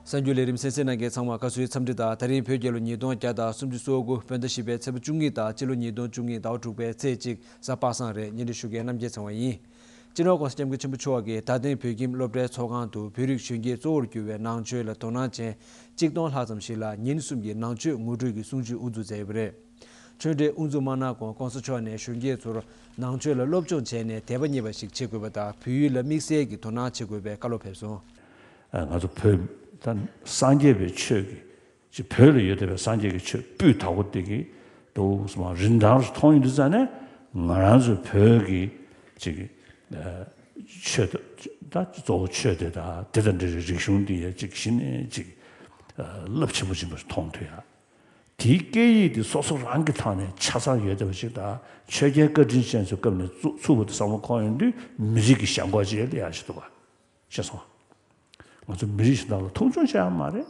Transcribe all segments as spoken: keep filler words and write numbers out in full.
གསར་འགྱུར་ལས་རིམ་གསན་གཟིགས་གནང་མཁན་ཚང་མ་བཀའ་ཟུར་འཚམས་འདྲི་དང་། ད་རིང་བོད་རྒྱལ་ལོ་ཉིས་སྟོང་བརྒྱ་དང་སུམ་ཅུ་སོ་དགུ་བོད་ཟླ་བཞི་པའི་ཚེས་པ་བཅུ་གཉིས་དང་སྤྱི་ལོ་ཉིས་སྟོང་བཅུ་གཉིས་ཟླ་བ་དྲུག་པའི་ཚེས་གཅིག་གཟའ་པ་སངས་རེད། བརྙན་འཕྲིན་ཞུ་མཁན་རྣམ་རྒྱལ་ཚེ་དབང་ཡིན། སྤྱི་ནོར་༸གོང་ས་༸སྐྱབས་མགོན་ཆེན་པོ་མཆོག་གིས་རྡ་སྟེང་བོད་ཁྱིམ་སློབ་གྲྭའི་ཚོགས་ཁང་དུ་བོད་རིགས་གཞོན་སྐྱེས་གཙོ་བོར་གྱུར་བའི་ནང་ཆོས་ལ་དོ་སྣང་ཅན་གཅིག་སྟོང་ལྷག་ཙམ་ཞིག་ལ་ཉིན་གསུམ་གྱི་ནང་ཆོས་ངོ་སྤྲོད་ཀྱི་གསུང་ཆོས་དབུ་འཛུགས་མཛད་ཡོད་པ་རེད། ཆོས་འབྲེལ་དབུ་འཛུགས་མ་གནང་གོང་༸གོང་ས་མཆོག་ནས་གཞོན་སྐྱེས་ཚོར་ནང་ཆོས་ལ་སློབ་སྦྱོང་བྱས་ནས་དད་པ་རྙེད་པ་ཞིག་བྱེད་དགོས་པ་དང་། བོད་ཡིག་ལ་དམིགས་བསལ་གྱི་དོ་སྣང་བྱེད་དགོས་པའི་བཀའ་སློབ་ཕེབས་སོང་། ཨ། ང་ཚོ་བོད་ད་སངས་རྒྱས་པའི་ཆོས་ཀྱི་ཅིག་བོད་ལ་ཡོད་བསྡད་པའི་སངས་རྒྱས་ཀྱི་ཆོས་སྤུས་དག་པོ་དེ་གི་འདུག་སེ་མར་རིན་ཐང་ཞིག་མཐོང་ཡོང་དུས་ཙ་ནས། ང་རང་ཚོའི་བོད་ཀྱི་ཅིག་ཨ་ཆོས་ད་ད་གཙོ་བོ་ཆོས་དེ་དང་དེ་དང་འབྲེལ་བའི་རིག་གཞུང་འདི་ཡང་ཅིག་གཞི་ནས་ཅིག་ཨ་རླབས་ཆེན་པོ་ཅིག་མཐོང་ཐུབ་ཡ། དེའི་སྐད་ཡིག་དེ་སོ་སོ་རང་གི་ཐོག་ནས་ཆ་ཚང་ཡོད་བསྡད་པ་ཞིག་དང་། ཆོས་རྒྱལ་བཀའ་དྲིན་ཅན་ཚོའི་སྐབས་ནས་བཙུགས་བཙུགས་པ་དེ་བསམ་བློ་འཁོར་ཡོང་དུས། མི་རིགས་ཀྱི་ཞེན་ཁོག་ཅིག་སླེབས་ཡག་ཅིག་འདུག་ག། ཤེས་སོང་། ང་ཚོ་མི་རིགས་ཤིག་ནང་ལ་མཐོང་ཆུང་བྱེད་ཡག་མ་རེད།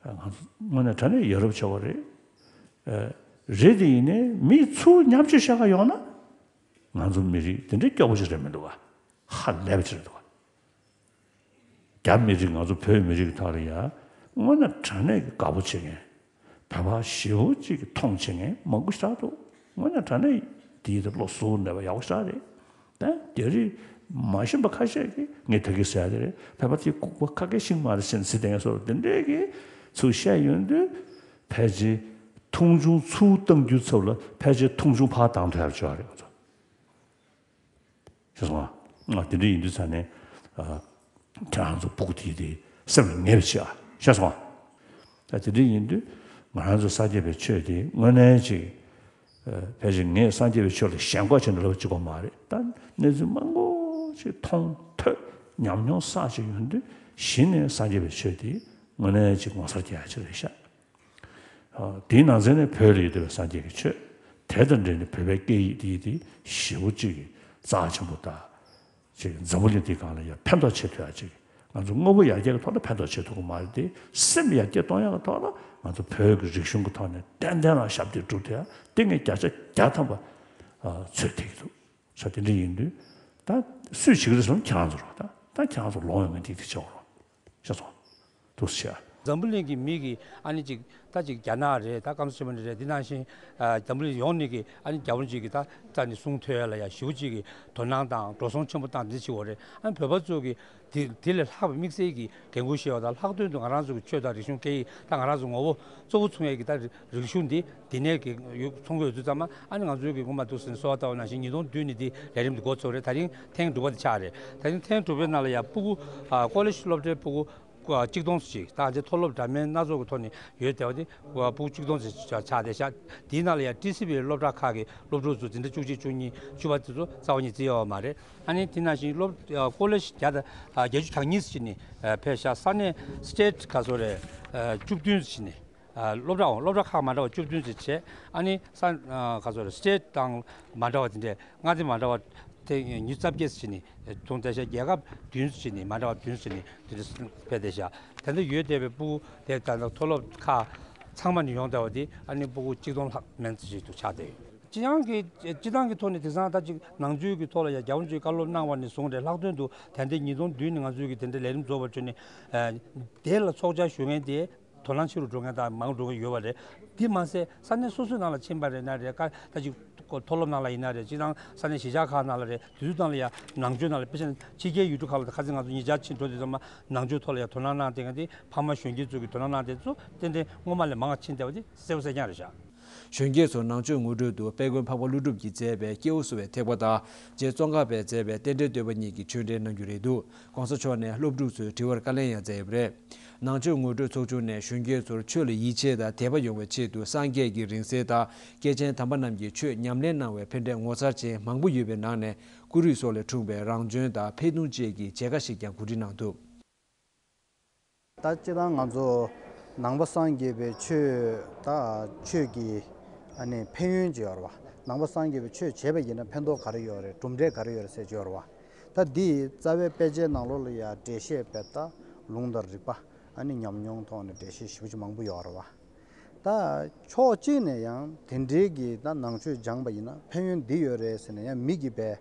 ང་ཚོ་དངོས་གནས་དྲང་གནས་ཡ་རབས་ཆེ་བ་རེད། ཨ་རེད། དེ་ཡིན་ནའི་མི་ཚུར་མཉམ་སྤྱོད་བྱེད་ག་ཡོང་ན། ང་ཚོ་མི་རིགས་དེ་འདྲའི་སྐྱོ་པོ་ཅིག་རེད་མི་འདུག་ག། ཧ་ལས་པ་ཅིག་རེད་འདུག་ག། རྒྱ་མི་རིགས། ང་ཚོ་བོད་མི་རིགས་ཐོག་ལ་ཡ་དངོས་གནས་དྲང་གནས་ཀྱི་དགའ་པོ་བྱེད་མཁན། བོད་པ་ཞེ་པོ་ཅིག་གི་མཐོང་བྱེད་མཁན་མང་པོ་ཞིག་འདུག། དངོས་གནས་དྲང་གནས་དེའི་ཐོག་བློ་གཟུ་བོར་གནས་པ་ཡག་པོ་ཞིག་རེད། ད་རྒྱ་རིགས་མ་ཤེས་པ་ཁ་ཤས་ཀྱིས་ངས་ད་གིན་ཟེར་ཡ་དེ་རེད། བོད་པ་དེ་ལྐུགས་པ་ཁ་སྐད་ཤེས་ཀྱི་མ་རེད་ཟེར་ནས་ཟེར་བསྡད་མཁན་ཚོ་དེ་འདྲས་ཀྱིས་ཚུར་བཤད་ཡོང་དུས། ཕལ་ཆེར་མཐོང་ཆུང་ཚུར་གཏང་རྒྱུའི་ཚབ་ལ་ཕལ་ཆེར་མཐོང་ཆུང་ཕར་བཏང་ཐུབ་ཡག་ཅིག་ཡོད་རེད། ང་ཚོ། ཤེས་སོང་ང་། ང་དེ་འདྲ་ཡིན་དུས་ཙ་ནས། ཨ། ཁྱེད་རང་ཚོ་སྤུ་གུ་དེ་དེ་སེམས་ལ་ངེས་པ་བྱེད་ཨ། ཤེས་སོང་ང་། ད་དེ་འདྲ་ཡིན་དུས་ང་རང་ཚོ་སངས་རྒྱས་པའི་ཆོས་དེ་དངོས་གནས་ཅིག། ཨ། ཕལ་ཆེར་ངས་སངས་རྒྱས་པའི་ཆོས་ལ་ཞེན་ཁོག་བྱས་ནས་ལབ་ཅིག་གོ་མ་རེད། ད་གནས་ཚུལ་མང་པོ་ཅིག་མཐོང་ཐོས་ཉམས་མྱོང་བསགས་ཅིག་ཡོང་དུས། གཞི་ནས་སངས་རྒྱས་པའི་ཆོས་དེ་དངོས་གནས་ཅིག་ངོ་མཚར་སྐྱེ་ཡག་ཅིག་རེད་ཤག། ཨ། དེའི་ནང་ཚན་ནས་བོད་ལ་ཡོད་བསྡད་པའི་སངས་རྒྱས་ཀྱི་ཆོས། དེ་དང་འབྲེལ་ནས་བོད་པའི་སྐད་ཡིག་དེ་དེ་ཞེ་པོ་ཅིག་གི་རྩ་ཆེན་པོ་དང་། ཅིག་འཛམ་བུ་གླིང་འདིའི་སྒང་ལ་ཡང་ཕན་ཐོགས་བྱེད་ཐུབ་ཡག་ཅིག། ང་ཚོ་དངོས་པོ་ཡར་རྒྱས་ཀྱི་ཐོག་ལ་ཕན་ཐོགས་བྱེད་ཐུབ་ཀྱི་མ་རེད་དེ། སེམས་ཡར་རྒྱས་གཏོང་ཡག་གི་ཐོག་ལ་ང་ཚོ་བོད་ཀྱི་རིག་གཞུང་གི་ཐོག་ནས་ཏན་ཏན་ལ་ཞབས་འདེགས་སྒྲུབ་ཐུབ་ཡག་དེ་ངས་བརྒྱ་ཆ་བརྒྱ་ཐམ་པ། ཨ། ཚོད་ཐིག་འདུག། ས་དེ་འདྲ་ཡིན་དུས། ད་སུས་བྱེད་ཀྱི་རེད་ཟེར་ན་ཁྱེད་རང་ཚོ་རེད། ད་ད་ཁྱེད་རང་ཚོ་ལོང་ཡོང་མཁན་དེ་དེ་བྱེད་དགོས་རེད། ཤེས་སོང་། འདུག་སེ་བྱས། འཛམ་བུ་གླིང་གི་མི་གིས་ཨ་ནི་ཅིག། ད་ཅིག་རྒྱ་ནག་རེད། ད་སྐམ་ས་ཆེན་པོ་ནས་རེད། འདི་ནང་བཞིན། ཨ། འཛམ་བུ་གླིང་ཡོངས་ནས་ཀྱིས་ཨ་ནི་རྒྱ་བོད་ཅིག་གི་ད་རྩ་ནས་གསུང་ཐོས་ཡ་ལ་ཡ་ཞེ་པོ་ཅིག་གི་དོ་སྣང་དང་འགྲོ་སོང་ཆེན་པོ་བཏང་འདི་བྱེད་དགོས་རེད། ཨ་ནི་བོད་པ་ཚོ་གིས་དེ་དེ་ལས་ལྷག་པའི་དམིགས་བསལ་གྱི་འགན་ཁུར་བཞེས་པ་དང་། ལྷག་དོན་དུ་ང་རང་ཚོ་གི་ཆོས་དང་རིག་གཞུང་སྐད་ཡིག་དང་། ང་རང་ཚོ་ངོ་བོ་གཙོ་བོ་མཚོན་ཡ་གི་ད་རིག་གཞུང་འདི། འདི་ནས་ཀྱི་ཡོད་ཚོང་གི་ཡོད་དུས་ཙམ་པ། ཨ་ནི་ང་ཚོའི་གི་སྔོན་མ་འདུག་ཟེར་ནས་གསོལ་བ་བཏབ་པ་ནང་བཞིན་ཉིས་སྟོང་བདུན་ནས་འདི་ལས་རིམ་འདི་འགོ་ཚུགས་རེད། ད་རིང་ཐེངས་དྲུག་པ་འདི་ཆགས་རེད། ད་རིང་ཐེངས་དྲུག་པའི་ནང་ལ་ཡ་སྤུ་གུ། ཨ། ཀོ་ལེ་ཇི་སློབ་གྲྭའི་སྤུ་གུ་གཅིག་སྟོང་ཙམ་ཅིག། ད་ང་ཚོའི་མཐོ་སློབ་འདྲ་མིན་སྣ་ཚོགས་ཀྱི་ཐོག་ནས་ཡོད་བསྡད་པ་དེ་སྤུ་གུ་གཅིག་སྟོང་ཙམ་ཆགས་བསྡད་ཤག། དེའི་ནང་ལ་ཡ་ཊི་སི་བྷི་སློབ་གྲྭ་ཁག་གི་སློབ་ཕྲུག་ཚོ་འཛིན་གྲྭ་བཅུ་གཅིག་བཅུ་གཉིས་བཅུ་པ་དེ་ཚོ་རྩ་བ་ཉིད་རྩིས་ཡོད་མ་རེད། ཨ་ནི་དེ་ནང་བཞིན་སློབ། ཨ། ཀོ་ལེ་ཇི་བརྒྱ་དང་། ཨ། བརྒྱད་ཅུ་གྱ་གཉིས་ཙམ་ཅིག་ནས། ཨ། ཕེབས་ཤག། ས་གནས་སི་ཊེ་ཊི་ག་ཚོད་རེད། ཨ། བཅུ་བདུན་ཙམ་ཅིག་ནས། ཨ། སློབ་གྲྭ། སློབ་གྲྭ་ཁག་མ་འདྲ་བ་བཅུ་བདུན་ཙམ་བྱས། ཨ་ནི་ས། ཨ། ག་ཚོད་རེད། སི་ཊེ་ཊི་དང་མ་འདྲ་བ་དེ་འདྲས། མངའ་སྡེ་མ་འདྲ་བ་དེ་ཉི་ཤུ་རྩ་བརྒྱད་ཙམ་ཅིག་ནས་ཐོན་བསྡད་ཤག། རྒྱལ་ཁབ་བདུན་ཙམ་ཅིག་ནས། མ་འདྲ་བ་བདུན་ཙམ་ཅིག་ནས་དེ་འདྲས་ཕེབས་བསྡད་ཤག། དེ་འདྲ་ཡོད་བསྡད་པའི་སྤུ་གུ་དེ་ད་ལྟ་མཐོ་སློབ་ཁག་ཚང་མ་ནས་ཡོང་བསྡད་པ་དེ་ཨ་ནི་སྤུ་གུ་གཅིག་སྟོང་ལྷག་མན་ཙམ་ཞིག་ཏུ་ཆགས་བསྡད་ཡོད། སྤྱི་ཡོངས་ཀྱི། སྤྱི་བཏང་གི་ཐོག་ནས་དེང་སང་ད་ཅིག་ནང་ཆོས་ཀྱི་ཐོག་ལ་ཡང་རྒྱ་བོད་ཀྱི་བཀའ་སློབ་གནང་བ་ནས་བཟུང་རེད། ལྷག་དོན་དུ་ད་ལྟའི་ཉིས་སྟོང་བདུན་ནས་ང་ཚོའི་གི་དེ་འདྲའི་ལས་རིམ་རྫོགས་པར་བྱོན་ནས། ཨ། དེ་ལ་ཚོགས་བཅར་ཞུ་མཁན་དེ། དོ་སྣང་ཆེ་རུ་འགྲོ་མཁན་དང་མང་རུ་འགྲོ་མཁན་ཡོད་པ་རེད། དེ་མ་ཟད་ས་གནས་སོ་སོའི་ནང་ལ་ཕྱིན་པ་རེད་ན་རེད། ཀ་ད་ཅིག་མཐོ་སློབ་ནང་ལ་ཡིན་ན་རེད། སྤྱིར་བཏང་ས་གནས་གཞིས་ཆགས་ཁག་ནང་ལ་རེད། དེ་ཚོའི་ནང་ལ་ཡང་ནང་ཆོས་ནང་ལ། དཔེ་བྱས་ན་ཕྱི་རྒྱལ་ཡུལ་གྲུ་ཁག་ལ་ད་ཁ་སང་ང་ཚོ་ཉེ་ཆར་ཕྱིན་འགྲོ་དུས་ཙམ་པ། ནང་ཆོས་ཐོག་ལ་ཡང་དོ་སྣང་གནང་བསྡད་མཁན་དེ། ཕ་མ་གཞོན་སྐྱེས་ཚོ་གིས་དོ་སྣང་གནང་བསྡད་ཚོ་ཏན་ཏན་སྔོན་མ་ལས་མང་བ་ཕྱིན་བསྡད་པ་དེ་གསལ་པོ་གསལ་རྐྱང་རེད་ཤག། གཞོན་སྐྱེས་ཚོ་ནང་ཆོས་ངོ་སྤྲོད་དུ་དཔལ་མགོན་འཕགས་པ་ཀླུ་སྒྲུབ་ཀྱིས་མཛད་པའི་སྐྱེས་བུ་གསོ་བའི་ཐེག་པ་དང་། རྗེ་ཙོང་ཁ་པས་མཛད་པའི་རྟེན་འབྲེལ་བསྟོད་པ་གཉིས་ཀྱི་ཆོས་འབྲེལ་གནང་རྒྱུ་རེད་འདུག། ༸གོང་ས་མཆོག་ནས་སློབ་ཕྲུག་ཚོའི་དྲི་བར་བཀའ་ལན་ཡང་སྩལ་ཡོད་པ་རེད། ནང་ཆོས་ངོ་སྤྲོད་ཚོགས་ཆུང་ནས་གཞོན་སྐྱེས་ཚོར་ཆོས་ལ་ཡིད་ཆེས་དང་དད་པ་ཡོང་བའི་ཆེད་དུ་སངས་རྒྱས་ཀྱི་རིང་བསྲེལ་དང་། སྐྱེས་ཆེན་དམ་པ་རྣམས་ཀྱིས་ཆོས་ཉམས་ལེན་གནང་བའི་ཕན་འབྲས་ངོ་མཚར་ཅན་མང་པོ་ཡོད་པའི་ནང་ནས། ཀུ་རུས་སོགས་ལས་འཁྲུངས་པའི་རང་བྱོན་དང་འཕེལ་གདུང་བཅས་ཀྱི་མཇལ་ཁ་ཞིག་ཀྱང་གོ་སྒྲིག་གནང་འདུག། ད་སྤྱིར་བཏང་ང་ཚོ་ནང་པ་སངས་རྒྱས་པའི་ཆོས། ད་ཆོས་ཀྱི་ཨ་ནི་ཕན་ཡོན་ཅིག་ཡོད་རེད་བ། ནང་པ་སངས་རྒྱས་པའི་ཆོས་བྱས་པ་ཡིན་ན་ཕན་ཐོགས་ག་རེ་ཡོད་རེད། གྲུབ་འབྲས་ག་རེ་ཡོད་རེད་ཟེར་ཅིག་ཡོད་རེད་བ། ད་འདི་རྩ་བའི་དཔེ་ཆའི་ནང་ལོགས་ལ་ཡང་འགྲེལ་བཤད་དཔེ་ད་ལུང་དང་རིགས་པ། ཨ་ནི་ཉམས་མྱོང་ཐོག་ནས་འགྲེལ་བཤད་ཞེ་པོ་ཅིག་མང་པོ་ཡོད་རེད་བ། ད་ཕྱོགས་གཅིག་ནས་ཡང་དེ་འདྲའི་གི་ད་ནང་ཆོས་སྦྱངས་པ་ཡིན་ན་ཕན་ཡོན་འདི་ཡོད་རེད་ཟེར་ནས། ཡང་མིག་གིས་དཔེ།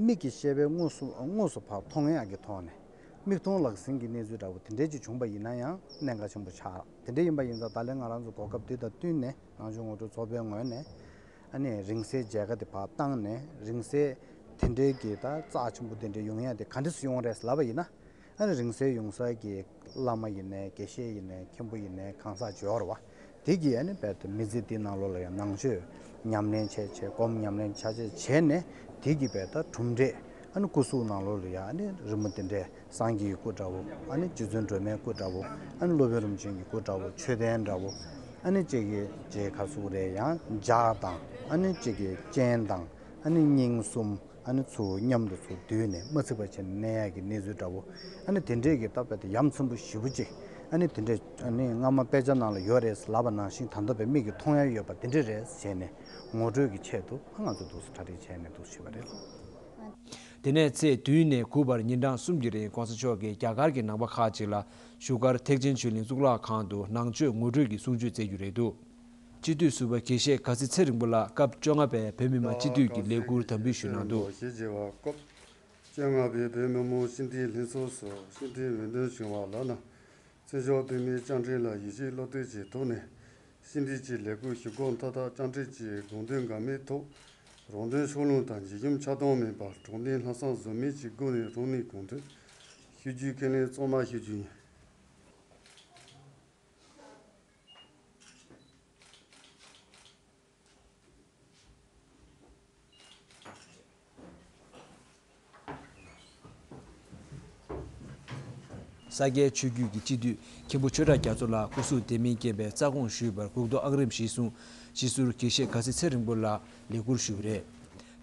མིག་གི་ཤེས་པས་དངོས་སུ། དངོས་སུ་ཕར་མཐོང་ཡག་གི་ཐོག་ནས། མིག་མཐོང་ལག་ཟིན་གྱི་གནས་ཚུལ་འདྲ་བོ་དེ་འདྲས་ཅིག་བྱུང་པ་ཡིན་ན་ཡང་གནད་འགག་ཆེན་པོ་ཆགས། དེ་འདྲས་ཡིན་པ་ཡིན་ཙང་ད་ལན་ང་རང་ཚོ་གོ་སྐབས་འདི་དང་བསྟུན་ནས་ནང་ཆོས་ངོ་སྤྲོད་ཚོགས་པའི་ངོས་ནས་ཨ་ནི་རིང་བསྲེལ་མཇལ་ཁ་དེ་ཕར་བཏང་ནས་རིང་བསྲེལ་དེ་འདྲས་ཀྱི་ད་རྩ་ཆེན་པོ་དེ་འདྲས་ཡོང་ཡ་དེ་ག་འདྲས་སུ་ཡོང་རེད་ལབ་པ་ཡིན་ན། ཨ་ནི་རིང་བསྲེལ་ཡོང་ས་གི་བླ་མ་ཡིན་ནའི་དགེ་བཤེས་ཡིན་ནའི་མཁན་པོ་ཡིན་ནའི་གང་ཟག་ཅིག་ཡོད་རེད་བ། དེ་གིས་ཨ་ནི་རྦད་དེ་མི་ཚེ་འདི་ནང་ལོགས་ལ་ཡང་ནང་ཆོས་ཉམས་ལེན་བྱས་བྱས་སྒོམ་ཉམས་ལེན་བྱས་བྱས་བྱས་ནས་དེ་གིས་རྦད་དེ་གྲུབ་འབྲས་ཨ་ནི་སྐུ་གཟུགས་ནང་ལོགས་ལ་ཡང་ཨ་ནི་རི་མོ་དེ་འདྲས་སངས་རྒྱས་ཀྱི་སྐུ་འདྲ་བོ། ཨ་ནི་རྗེ་བཙུན་སྒྲོལ་མའི་སྐུ་འདྲ་བོ། ཨ་ནི་སློབ་དཔོན་རིན་པོ་ཆེ་གི་སྐུ་འདྲ་བོ། མཆོད་རྟེན་འདྲ་བོ། ཨ་ནི་གཅིག་གི་རྗེ་ཁ་སུག་རེ་ཡང་ལྗགས་དང་། ཨ་ནི་གཅིག་གི་སྤྱན་དང་། ཨ་ནི་སྙིང་གསུམ། ཨ་ནི་ཚུར་མཉམ་དུ་ཚུར་བསྡུས་ནས་མ་ཚིག་པ་བྱས་ནས་གནས་ཡག་གི་གནས་ཚུལ་འདྲ་བོ། ཨ་ནི་དེ་འདྲས་ཀྱི་ད་རྦད་དེ་ཡ་མཚན་པོ་ཞེ་པོ་ཅིག་ཨ་ནི་དེ་འདྲས་ཨ་ནི་སྔ་མ་དཔེ་ཆ་ནང་ལ་ཡོད་རེད་ལབ་པ་ནང་བཞིན་ད་ལྟ་བའི་མིག་གིས་མཐོང་ཡ་ཡོད་པ་དེ་འདྲས་རེད་ཟེར་ནས་ངོ་སྤྲོད་ཀྱི་ཆེད་དུ་ང་ཚོ་འདུག་སེ་གྲ་སྒྲིག་བྱས་ནས་འདུག་ཞུས་པ་རེད། དེ་ནས་ཚེས་བདུན་ནས་དགུ་བར་ཉིན་གྲངས་གསུམ་གྱི་རིང་གོང་ས་མཆོག་གིས་རྒྱ་གར་གྱི་ནང་པ་ཁག་ཅིག་ལ་བཞུགས་སྒར་ཐེག་ཆེན་ཆོས་གླིང་གཙུག་ལག་ཁང་དུ་ནང་ཆོས་ངོ་སྤྲོད་ཀྱི་གསུང་ཆོས་སྩལ་རྒྱུ་རེད་འདུག་སྤྱི་འཐུས་ཟུར་པ་དགེ་བཤེས་དགའ་ཚལ་ཚེ་རིང་པོ་ལགས་སྐབས་བཅོ་ལྔ་པའི་བོད་མི་མང་སྤྱི་འཐུས་ཀྱི་ལས་ཁུར་དམ་འབུལ་ཞུས་གནང་འདུག་ཞེས་བརྗོད་པ་སྐབས་བཅོ་ལྔ་པའི་བོད་མི་མང་སྤྱི་འཐུས་ལྷན་ཚོགས་སུ་སྤྱི་འཐུས་འོས་འདེམས་བྱུང་བ་ལགས་ན། ཚེ་མཆོག་དཔེ་མིའི་བཅར་འདྲི་ལ་ཡིད་ཆེས་བློ་གཏད་ཀྱི་ཐོག་ནས་སྤྱི་འཐུས་ཀྱི་ལས་ཁུར་ཞུ་སྒོ་མཐའ་དག་བཅར་འདྲི་གྱི་དགོངས་དོན་འགལ་མེད་ཐོག་རང་དོན་ཕྱོགས་ལྷུང་དང་ཇི་བཞིན་ཆགས་སྡང་མེད་པར་དྲང་བདེན་ལྷག་བསམ་ཟོལ་མེད་ཀྱི་སྒོ་ནས་རང་ནུས་གང་ཐུབ་ཞུ་རྒྱུའི་ཁས་ལེན་གཙང་མ་ཞུ་རྒྱུ་ཡིན། ས་སྐྱའི་ཆོས་བརྒྱུད་ཀྱི་སྤྱི་འཐུས་མཁན་པོ་ཆོས་གྲགས་རྒྱ་མཚོ་ལགས་སྐུ་གཟུགས་བདེ་མིན་རྐྱེན་པས་རྩ་དགོངས་ཞུས་པར་སྒུག་རྡོ་ཨང་རིམ་བཞི་བཟུང་སྤྱི་ཟུར་དགེ་བཤེས་དགའ་ཚལ་ཚེ་རིང་པོ་ལགས་ལས་ཁུར་ཞུས་པ་རེད།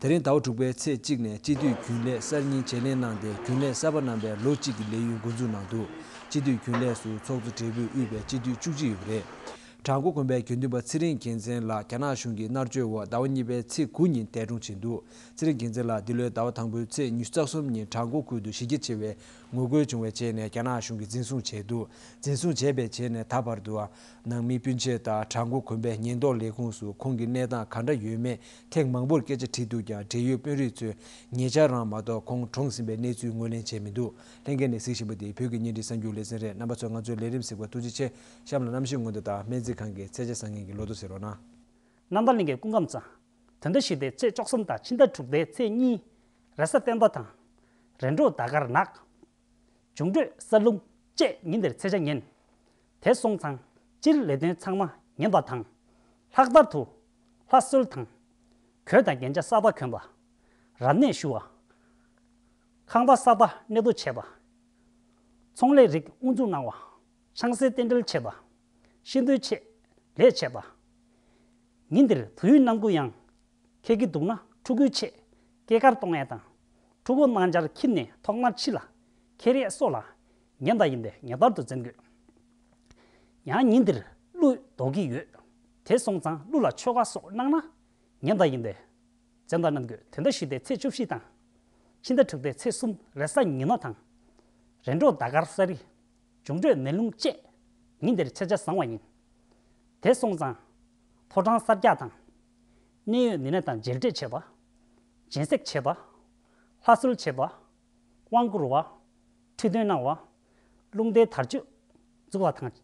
དེ་རིང་ཟླ་བ་དྲུག་པའི་ཚེས་གཅིག་ནས་སྤྱི་འཐུས་རྒྱུན་ལས་གསར་རྙིང་བརྗེ་ལེན་གནང་སྟེ་རྒྱུན་ལས་གསར་པ་རྣམ་པས་ལོ་གཅིག་གི་ལས་ཡུན་འགོ་འཛུགས་གནང་འདུག་སྤྱི་འཐུས་རྒྱུན་ལས་སུ་ཚོགས་གཙོ་སྦྲེལ་པོས་དབུས་པའི་སྤྱི་འཐུས་བཅུ་གཅིག་ཡོད་པ་རེད། བྲག་འགོ་དགོན་པའི་དགེ་འདུན་པ་ཚེ་རིང་རྒྱལ་མཚན་ལགས་རྒྱ་ནག་གཞུང་གི་མནར་གཅོད་འོག་ཟླ་བ་གཉིས་པའི་ཚེས་དགུ་ཉིན་འདས་གྲོངས་ཕྱིན་འདུག་ཚེ་རིང་རྒྱལ་མཚན་ལགས་འདི་ལོའི་ཟླ་བ་དང་པོའི་ཚེས་ཉི་ཤུ་རྩ་གསུམ་ཉིན་བྲག་འགོ་ཁུལ་དུ་གཞི་རྒྱ་ཆེ་བའི་ངོ་རྒོལ་བྱུང་བའི་རྗེས་ནས་རྒྱ་ནག་གཞུང་གིས་འཛིན་བཟུང་བྱས་འདུག་འཛིན་བཟུང་བྱས་པའི་རྗེས་ནས་ད་བར་དུ་ནང་མི་སྤུན་མཆེད་དང་བྲག་འགོ་དགོན་པའི་ཉེན་རྟོག་ལས་ཁུངས་སུ་ཁོང་གི་གནས་སྟངས་ག་འདྲ་ཡོད་མེད་ཐེངས་མང་པོར་སྐད་ཆ་དྲིས་འདུག་ཀྱང་འབྲེལ་ཡོད་དཔོན་རིགས་ཚོས་ཉེ་ཆར་རང་མ་གཏོགས་ཁོང་གྲོངས་ཟིན་པའི་གནས་ཚུལ་ངོས་ལེན་བྱས་མི་འདུག་ལྷན་རྒྱས་ནས་གཟིགས་བཞིན་པ་འདི་བོད་ཀྱི་བརྙན་འཕྲིན་གསར་འགྱུར་ལེ་ཚན་རེད། རྣམ་པ་ཚོས་ང་ཚོའི་ལས་རིམ་གཟིགས་པར་ཐུགས་རྗེ་ཆེ། གཤམ་ལ་གནམ་གཤིས་སྔོན་བརྡ་དང་སྨན་རྩིས་ཁང་གི་ཚད་ཆ་བཟང་ངན་གྱི་ལོ་ཐོ་གཟིགས་རོགས་གནང་། རྣམ་ཐར་གླིང་གའི་སྐུ་ཁམས་བཟང་། དོན་ཟླ་བཞི་སྟེ་ཚེས་བཅུ་གསུམ་དང་ཕྱི་ཟླ་དྲུག་པའི་ཚེས་གཉིས། རེས་གཟའ་སྤེན་པ་དང་། རེས་འགྲོགས་ཟླ་སྐར་ནག་འབྱུང་འཕྲོད་གསར་ལུམ་བཅས་ཉིན་དེར་ཚེས་ཆ་ངན། དེ་སོང་ཙང་སྤྱིར་ལས་དོན་ཚང་མ་ངན་པ་དང་། ལྷག་པར་དུ་ལྷ་གསོལ་དང་། གོས་དང་རྒྱན་ཆ་གསར་པ་གོན་པ། རབ་གནས་ཞུ་བ། ཁང་པ་གསར་པ་གནས་སྡོད་བྱེད་པ། ཚོང་ལས་རིགས་དབུ་འཛུགས་གནང་བ། ཆང་སའི་རྟེན་འབྲེལ་བྱེད་པ། ཤིང་རྡོའི་ཆེད་ལས་བྱེད་པ། ཉིན་འདིར་དུས་ཡུན་གནམ་སྒུག་ཡང་ཁེལ་གྱི་འདུག་ན་ཕྲུ་གུའི་ཆེད་སྐྱེས་སྐར་གཏོང་ཡས་དང་། ཕྲུ་གུ་གནང་འཆར་འཁྱེར་ནས་ཐོག་མར་ཕྱི་ལ་འཁྱེར་ཡས་སོགས་ལ་ཉེན་བརྡ་ཡིན་པས་ངེས་པར་དུ་འཛེམ་དགོས། ཡང་ཉིན་འདིར་ཀླུ་ལྡོག་གི་ཡོད། དེ་སོང་ཙང་ཀླུ་ལ་ཆོ་ག་སོགས་གནང་ན་ཉེན་བརྡ་ཡིན་པས། འཛེམ་དང་གནང་དགོས། དོན་དག་བཞི་སྟེ་ཚེས་བཅུ་བཞི་དང་། ཕྱི་ཟླ་དྲུག་པའི་ཚེས་གསུམ་རེས་གཟའ་ཉི་མ་དང་། རེས་འགྲོགས་ཟླ་སྐར་གསལ་རི། འབྱུང་འཕྲོད་མེ་རླུང་བཅས་ཉིན་དེར་ཚེས་ཆ་བཟང་བ་ཡིན། དེ་སོང་ཙང་། ཕོ་བྲང་གསར་རྒྱག་དང་། གནད་ཡོད་མི་སྣ་དང་མཇལ་འཕྲད་བྱེད་པ། སྦྱིན་སྲེག་བྱེད་པ། ལྷ་གསོལ་བྱེད་པ། དབང་བསྐུར་བ། ཁྲི་འདོན་གནང་བ། རླུང་རྟའི་དར་ལྕོག་འཛུགས་པ་དང་།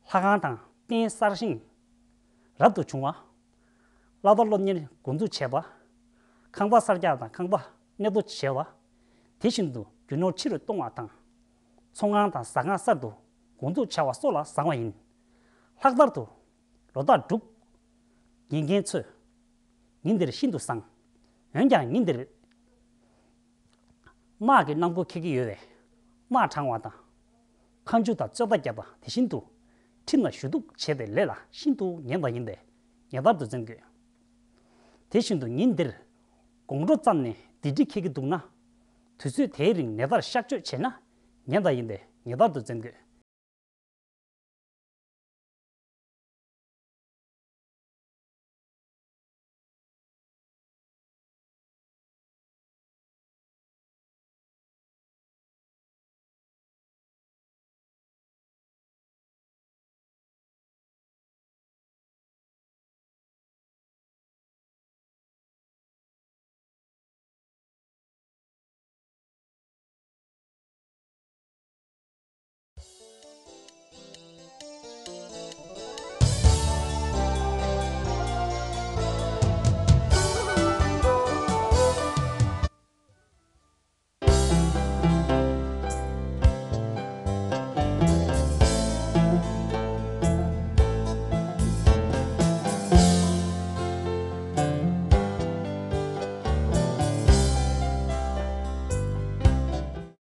ལྷ་ཁང་དང་རྟེན་གསར་བཞེངས་རབ་ཏུ་བྱུང་བ། བསླབ་པ་སློབ་གཉེར་འགོ་འཛུགས་བྱེད་པ། ཁང་པ་གསར་རྒྱག་དང་ཁང་པ་གནས་སྡོད་བྱེད་པ། དེ་བཞིན་དུ་རྒྱུ་ནོར་ཕྱི་རུ་གཏོང་བ་དང་། ཚོང་ཁང་དང་ཟ་ཁང་གསར་དུ་འགོ་འཛུགས་བྱ་བ་སོགས་ལ་བཟང་བ་ཡིན། ལྷག་པར་དུ། ལོ་རྟགས་དྲུག་ཉན་མཁན་ཚོས་ཉིན་འདིར་ཤིན་ཏུ་བཟང་། འོན་ཀྱང་ཉིན་འདིར་དམག་གི་གནང་སྒོ་འཁེལ་གྱི་ཡོད་པས། དམག་དྲང་བ་དང་། ཁ་མཆུ་དང་རྩོད་པ་བརྒྱབ་པ། དེ་བཞིན་དུ་ཁྲིམས་ལ་ཞུ་གཏུག་བྱེད་པའི་ལས་ལ་ཤིན་ཏུ་ངན་པ་ཡིན་པས་ངེས་པར་དུ་འཛེམ་དགོས། དེ་བཞིན་དུ་ཉིན་འདིར་དགོང་དྲོ་ཙམ་ནས་སྡིག་སྒྲིབ་འཁེལ་གྱི་འདུག་ན། དུས་ཚོད་དེའི་རིང་ནད་པར་གཤག་བཅོས་བྱས་ན་ངན་པ་ཡིན་པས་ངེས་པར་དུ་འཛེམ་དགོས།